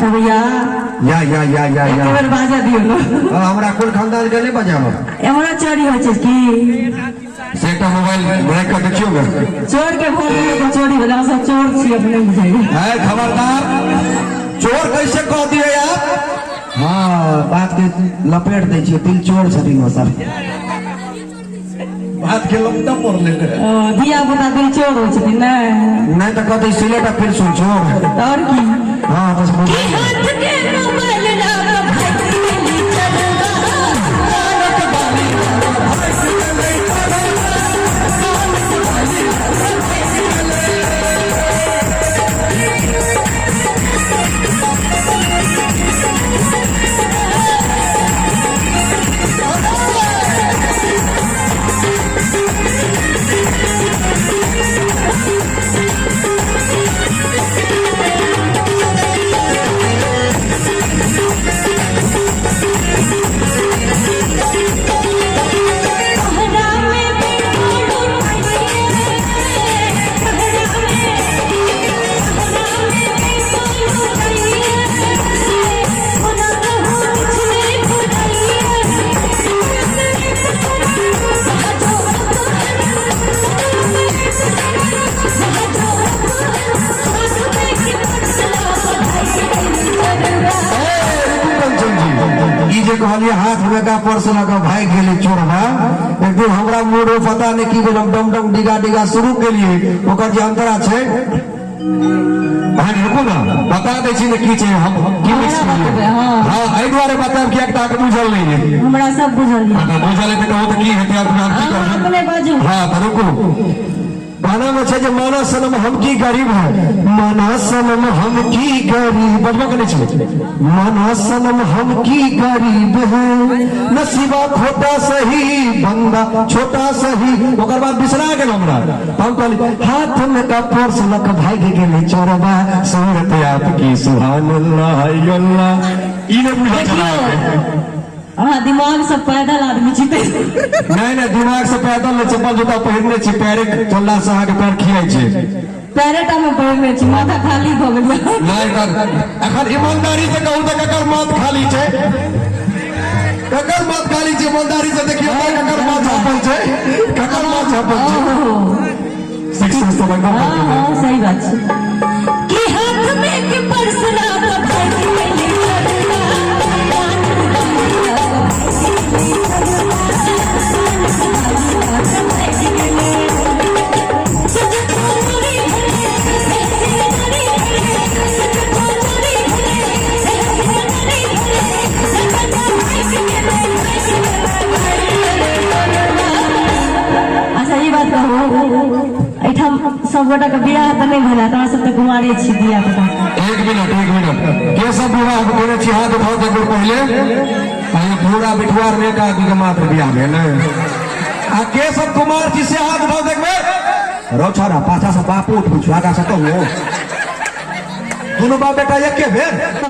भैया। या या या या एक या। बेर बाजा दियौ ने। हाँ, हमरा कुल खानदान के नहीं बजाबो। एम्हरो चोरी होइ छै की? से एकटा मोबाइल राखि कऽ देखियौ ने। चोर के भोट दियौ तऽ चोरी भेलै। हम सब चोर छी, अपने बुझाइए। है खबरदार, चोर कैसे कह दिए आप? हाँ, बात के लपेट दै छियै, दिल चोर छथिन ओ सब। बात के लपटा पड़ले रहे। ओ, धिया पुता दिल चोर होइ छथिन ने। नहीं तो कहते सिलेट आ फिर सुन चोर। तऽ आओर की? हाँ, बस की हाथ के मोबाइल राम भागि गेली चलवा। कंचन जी, ई जे कहलिए हाथ में का पर्स लऽ कऽ भागि गेलै चोरबा, एक दिन हमरा मूड में पता नहीं की भेल, हम डम डम डिगा डिगा शुरू केलिए। ओकर जे अंतरा छै, अहाँ रुकू ने, बता दै छी ने की छै, हम की मिक्स हमरा केलियै। बतेबै, हँ। हँ, एहि दुआरे बतायब किएक तऽ अहाँके बुझल नहि है। हमरा सब बुझल यऽ। तऽ बुझल है तऽ कहू तऽ की हेतै आब की अहाँ करबै? अपने बाजू। हाँ, तऽ रुकू। गाना में छै जे माना सनम हम की गरीब है, माना सनम हम की गरीब, बजबो के नहीं छै, माना सनम हम की गरीब है, नसीबा खोटा सही बंदा छोटा सही। ओकर बाद बिसरा गेल हमरा, तऽ हम कहली हाथ में का पर्स लक भागि गेलै चोरबा, सूरत आपकी सुभान अल्लाह अल्लाह। ई नहि बुझल छलै। देखियौ, अहाँ दिमाग से पैदल आदमी छी तै। नहीं नहीं, दिमाग से पैदल नहीं, चप्पल जूता पहिरने छी, पैरे चलला से अहाँके पैर खियाइ छै। पैरे टा मे पहिरने छी, माथा खाली भऽ गेल। नहीं तर एखन ईमानदारी से कहू तऽ ककर माथ खाली छै? ककर माथ खाली छै? ईमानदारी से देखियौ तऽ ककर माथ झापल छै? ककर माथ झापल छै? ओहो। सिक्स से बंगा। हाँ हाँ, सही बात छै। कि हाथ में के पर्स ला कऽ भागि गेली चोरबा, अच्छा, ई बात कहू, एहिठाम सब गोटा के बियाह तऽ नहि भेल, तोरा सब तऽ कुमारे छी, धिया पुता। एक मिनट, एक मिनट, के सब विवाह केने छी, हाथ उठाओ एक बेर पहिले। आ ये पूरा बिठुआर में एक आदमी के मात्र बियाह भेल है। आ के सब कुमार छी से हाथ उठाओ एक बेर। रौ छौड़ा, पाछा से बापो उठबै छौ, आगा से कहू, दुनू बाप बेटा एके बेर।